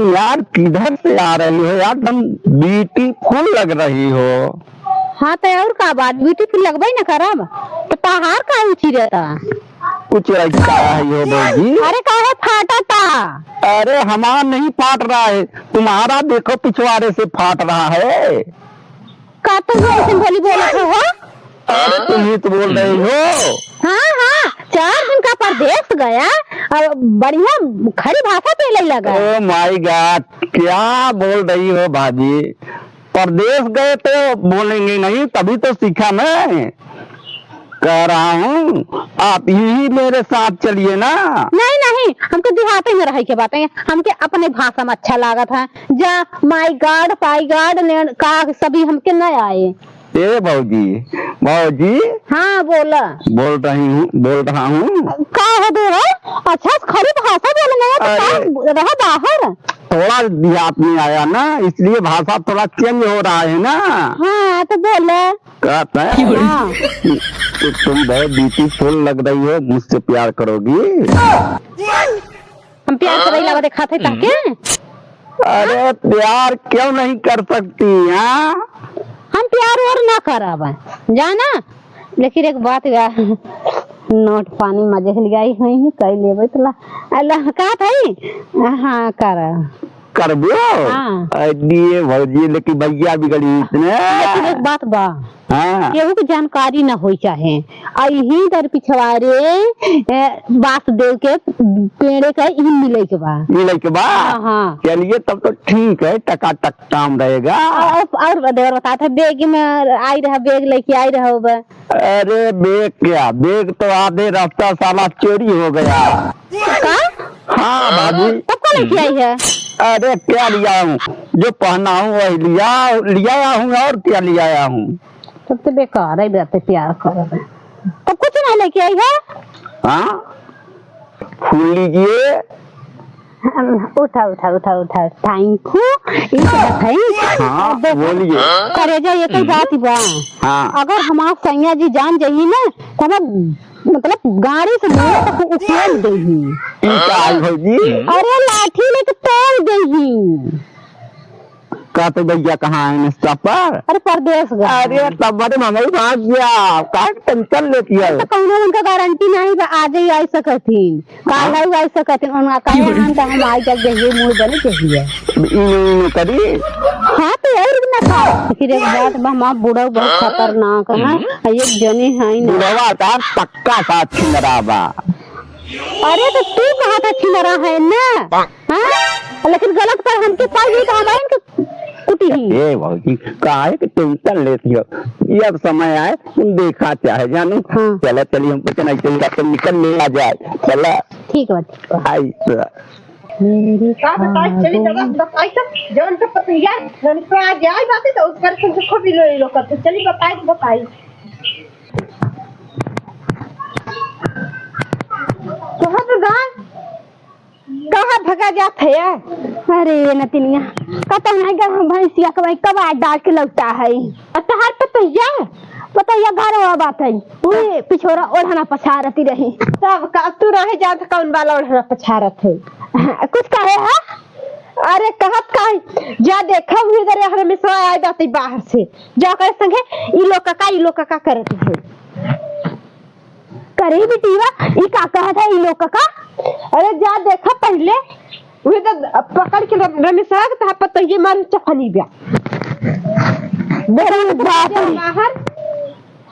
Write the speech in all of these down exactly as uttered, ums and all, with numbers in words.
यार, किधर से आ रही हो यार? तुम ब्यूटीफुल लग रही हो। हाँ, तो और का बात, ब्यूटीफुल लगबे न करब, तो तहार का ऊँची रहता? कुछ ऐसा है हो भौजी। अरे, काहे फाटता? अरे, हमार नहीं फाट रहा है, तुम्हारा देखो, पिछवाड़े से फाट रहा है। का तू भी ऐसे बोली बोलत हो? अरे, तुम ही तो बोल रही हो। हाँ, हाँ, चार दिन का परदेस गया, अब बढ़िया खड़ी भाषा बोले लगा। Oh my God, क्या बोल रही हो भाभी? परदेस गए तो बोलेंगे नहीं, तभी तो सीखा मैं। कह रहा हूँ, आप यही मेरे साथ चलिए ना। नहीं, नहीं, हमके देहाते में रहे के बात है, हमके अपने भाषा में अच्छा लागत है। जा, my God, पाई God, ने का सभी हमके न आए। ए भौजी, भौजी। हाँ, बोला। बोल रही हूँ, बोल रहा हूँ। का हो देवर? अच्छा, खड़ी भाषा बोले नहीं तो अरे। का रहा बाहर? थोड़ा देहात में आया ना, इसलिए भाषा थोड़ा change हो रहा है ना। हाँ, तो बोला। कहता है हाँ। कि तुम बहुत ब्यूटीफुल लग रही हो, मुझसे प्यार करोगी? हम प्यार करे ला देखा थे ताके। अरे, प्यार क्यों नहीं कर सकती, हाँ? हम प्यार और ना करब, जाना। लेकिन एक बात बा, नोट पानी मजे से लियाई हुई है, कई लेबे तला। अल्लाह का थई? हाँ, कर। करबो? हाँ। अरे भौजी, लेकिन भैया बिगड़ी इसने। लेकिन एक बात बा, हाँ। केहू के जानकारी ना होई चाहे। आ यही दर पिछवारे, ए, वासुदेव के पेड़े का ही मिले के बा। मिले के बा? हाँ, हाँ। चलिए, तब तो ठीक है, टकाटक काम रहेगा। और, और देवर बताते हैं, बैग में आई रहा, बैग लेके आई रहा होगा। अरे, बैग क्या? बैग तो आधे रास्ता साला चोरी हो गया। का? हाँ, भाभी। तब का लेके आई है? अरे, क्या लिया हूँ? जो पहना हूँ, वही लिया, लिया आया हूँ, और क्या लिया आया हूँ? तब तो बेकार है, बातें प्यार कर रहे। तब कुछ ना लेके आई है? हाँ, फूल लीजिए। उठा, उठा, उठा, उठा। Thank you। ई तो बताई। हाँ, देखो, बोलिए। करेजा, ये कोई बात बा। हाँ। अगर हमार सैया जी जान जाई ना, तो हम, मतलब, गाड़ी से मुँह तक उकेल देही। ई का आई भौजी? अरे, लाठी लेके तोड़ देही। का तो भैया कहाँ है नाश्ता पर? अरे, परदेस गए। अरे, तब बड़े मम्मी भाग गया, काहे टेंशन लेती है? तो कौनो उनका गारंटी नहीं बा, आज ही आई सकथिन, काल ही आई सकथिन, उनका कहे हम तो हम आई जब जहिए मूड बने जहिए। इनो, इनो करी। हाँ, तो यही रुकना था। फिर एक बात बा, हमार बूढ़ा बहुत खतरनाक है, हम्म। एक जनी है ना। बुढ़वा का पक्का साथ छिंदरा बा। अरे, तो तू कहा था छिंदरा है ना? हाँ? लेकिन गलत पर हमके पाई नहीं तो हम आएंगे कुटी ही। ए भौजी, काहे के टेंशन लेती हो? जब समय आए, तुम देखा चाहे जानू। हाँ। चला, चली, हम पता नहीं चल जाते, निकल ले आ जाए। चला। ठीक बा, ठीक बा। आई तो। मेरे का बताई, चली ख्वाबों दादा, बताई तो, जौन तो पतैया, जौन तो आ जाए बात है, तो उसकर से खूब इलो, इलो करते। चली बताई, बताई। कहाँ तो गाय? कहाँ भगा जात है? अरे नतिनिया, कतौ नहीं गए हम भैंसिया के भाई कबाड़ डाल के लौटा है। आ तहार पतैया? पतैया घर में बात है। उहे पिछोरा ओढ़ना पछारती रही। तब का तू रहे जात कौन वाला ओढ़ना पछारत है? हाँ, कुछ कहे है? अरे कहत का है? जा देखा उहे दरे हमेशा आए जाते बाहर से। जा करे संगे ई लोग का, ई लोग का करत है। करे बिटिया, ई का कहत है ई लोग का? अरे जा देखा पहिले, उहे तो पकड़ के रम-, रमेशवा के तहा पतोहिए मार चफनी बा। अरे बाप रे। बाहर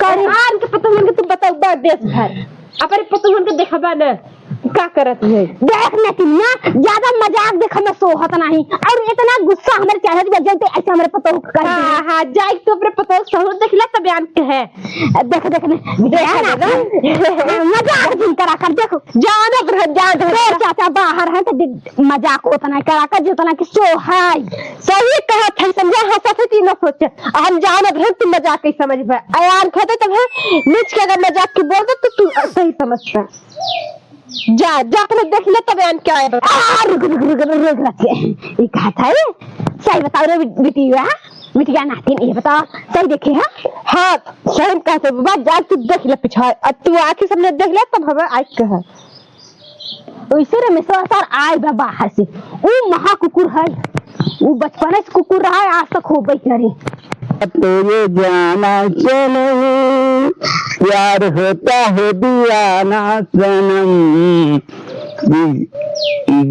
करे। आन के पतोहन के तू बताऊ बा देश भर। अपने पतोहन के देखबा ना, का करत है? देख नतिनिया, ज्यादा मजाक देख में सोहत नहीं। और इतना गुस्सा हमरे चढ़त बा, जब ते ऐसे हमरे पतोह के कह हाँ, दिए। हाँ, जाई तो अपने पतोह सहूर देख ला, तब आन के है। देख, देख, ने, देख, देख ना, ना। मजाक जिन करा कर, देखो। जानत रह, जानत रह। तोर चाचा बाहर हैं, तो दि-, मजाक उतना करा कर, जितना कि सोहाई। सही कहत है, समझा, हंसत है, तीनों सोचे। हम जानत रहे, तू मजाक ही समझ बे। अयान खेते तब है, नीच के अगर मजाक की बोल दे, तो तू सही समझता। जा, जा, अपने देख ले, तब आन के आए बता। आ, रुक, रुक, रुक, रुक, रुक, रुक। ई कहत है, सही बताओ रे, बिटिया, बिटिया नातिन, ई बताओ, सही देखे है? हाँ, सही कहत है, बाबा, जा, तू देख ले पीछा, अब तू आँखी सामने देख ले, तब हमें आइ कहे। वैसे रमेशवा सर आए बा बाहर से। ऊ महा कुकुर है, ऊ बचपने से कुकुर रहा है, आज तक होबे करे। तो ये जाना चलो, प्यार होता है दीवाना सनम। ये,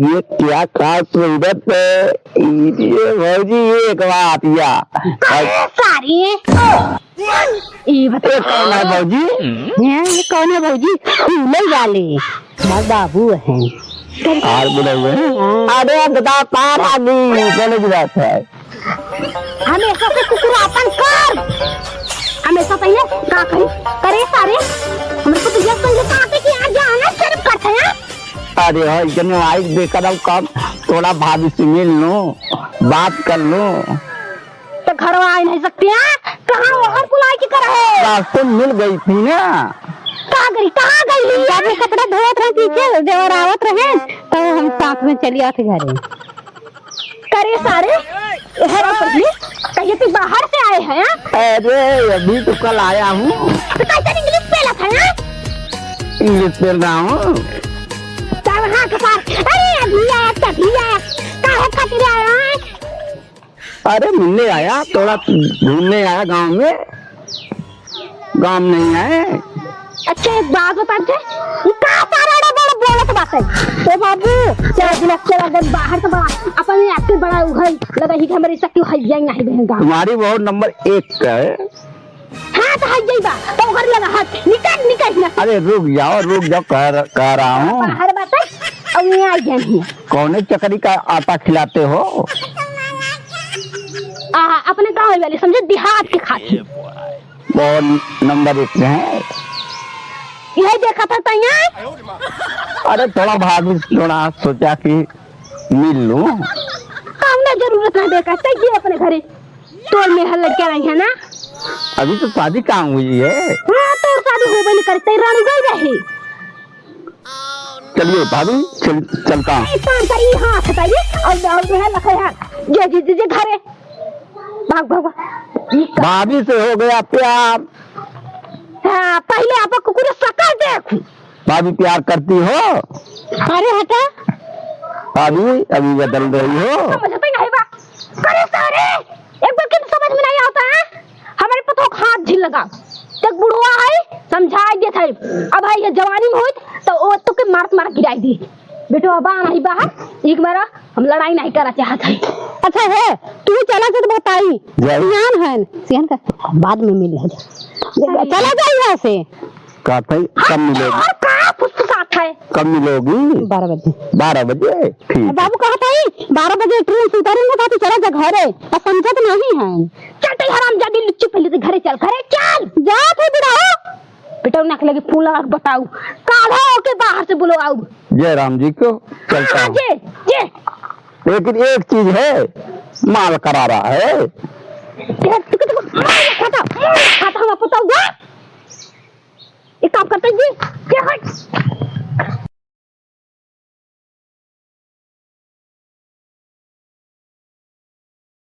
ये क्या खास सूरत है? ये भौजी, ये एक बात या। अरे सारी, ई बता। ये कौन है भौजी? हैं, ये कौन है भौजी? फूले वाले। हमार बाबू हैं। हाल बुलाए हुए हैं? हाँ। अरे, बता, पार आ गई, चले की बात है। हमेशा से कुकुर अपन कर। हमेशा से ये का कही? करे सारे, हमरे को तो ये समझे कहाँ पे कि यहाँ जाना सिर्फ करते हैं। अरे, हो, इतने वाइफ देखा था, कब थोड़ा भाभी से मिल लूं, बात कर लूं। तो घरवा आ नहीं सकती हैं? कहाँ वो हर कुलाई की करे है? रास्ते में मिल गई थी ना। कहाँ गई, कहाँ गई? जब मैं कपड़ा धोवत रहे पीछे, देवर आवत रहे, तो हम साथ में चली आते घरे। करे सारे, ये है ऊपर भी, कहिए तू बाहर से आए हैं? अरे, अभी तो कल आया हूँ। तो कैसे इंग्लिश पेलत है, हाँ? इंग्लिश पेल रहा हूँ। तब हाँ के साथ, अरे, अभी आया, तभी आया, काहे खातिर आया है? अरे, मिलने आया, थोड़ा घूमने आया गांव में, गांव नहीं आए। अच्छा, एक बात बता दे, ई का सारा बड़ा बोलत बाटे? ओ बाबू, चार दिन से अगर बाहर से बड़ा, अपन में आके बड़ा उहल लगा ही कि हमरे से क्यों हइया ही नहीं बहन गाँव। तुम्हारी बहुत नंबर एक का है। हाँ, तो हइया ही बा, तो घर लगा हाथ, निकल, निकल ना। अरे, रुक जाओ, रुक जाओ, कह र-, कह रहा हूँ। बाहर बाटे, अब यहाँ आ गया नहीं। कौने चकरी का आटा खिलाते हो? आ, अपने गाँव वाले समझे, देहात के खातिर। बहुत नंबर एक पे हैं। यही देखा था तैयार। अरे, थोड़ा भाभी से थोड़ा सोचा कि मिल लूं। कौनो जरूरत ना देखा, चल जे अपने घरे। तोर मेहर लग के रही है ना। अभी तो शादी कहाँ हुई है? हाँ, तोर शादी होबे नहीं करते, रण गई रही। चलिए भाभी, चल, चलता हूँ। ए, काम करी, हाँ, हटाइए। और, और जो है, लखे है, जे, जे, जे, जे घरे। भाग, भाग, भाग। भाभी से हो गया प्यार। हाँ, पहले आप कुकुर सकल देखू। भाभी प्यार करती हो? अरे हटा। भाभी अभी बदल रही हो। समझते नहीं बा। करे सारे, एक बार के तो समझ में नहीं आता है। हमारे पतोह का हाथ झिन लगाओ। तक बुढ़वा है, समझाई देत है। अब है ये जवानी में होइत, तो वो तो के मारत मारत गिराई दी। बेटो, अब आ नहीं बाहर, एक बार हम लड़ाई नहीं करा चाहत है। अच्छा है, तू चला जब बताई। जाई। सियान है, सियान का बाद में मिल ले जा। चला जा यहाँ से। कहत है, कब मिलोगी? और का फुसफुसात है? कब मिलोगी? बारह बजे। बारह बजे? ठीक है। बाबू कहत है, बारह बजे ट्रेन से उतरेंगे, कहत है, चला जा घरे। आ समझत नहीं है। चल, तो हरामजादी लुच्ची, पहले तो घरे चल, घरे चल। जात है बुढ़ऊ। बेटा, उन्हें लगे फोन लगा के बताऊ। काल है ओके बाहर से बुलवाऊ। जय राम जी को चलता हाँ, हूँ। जे, जे। लेकिन एक चीज है, माल करारा है। तेरा तुक, तुक, माल खाता, माल खाता, हम बताऊ, जा। एक काम करते हैं जी, क्या है?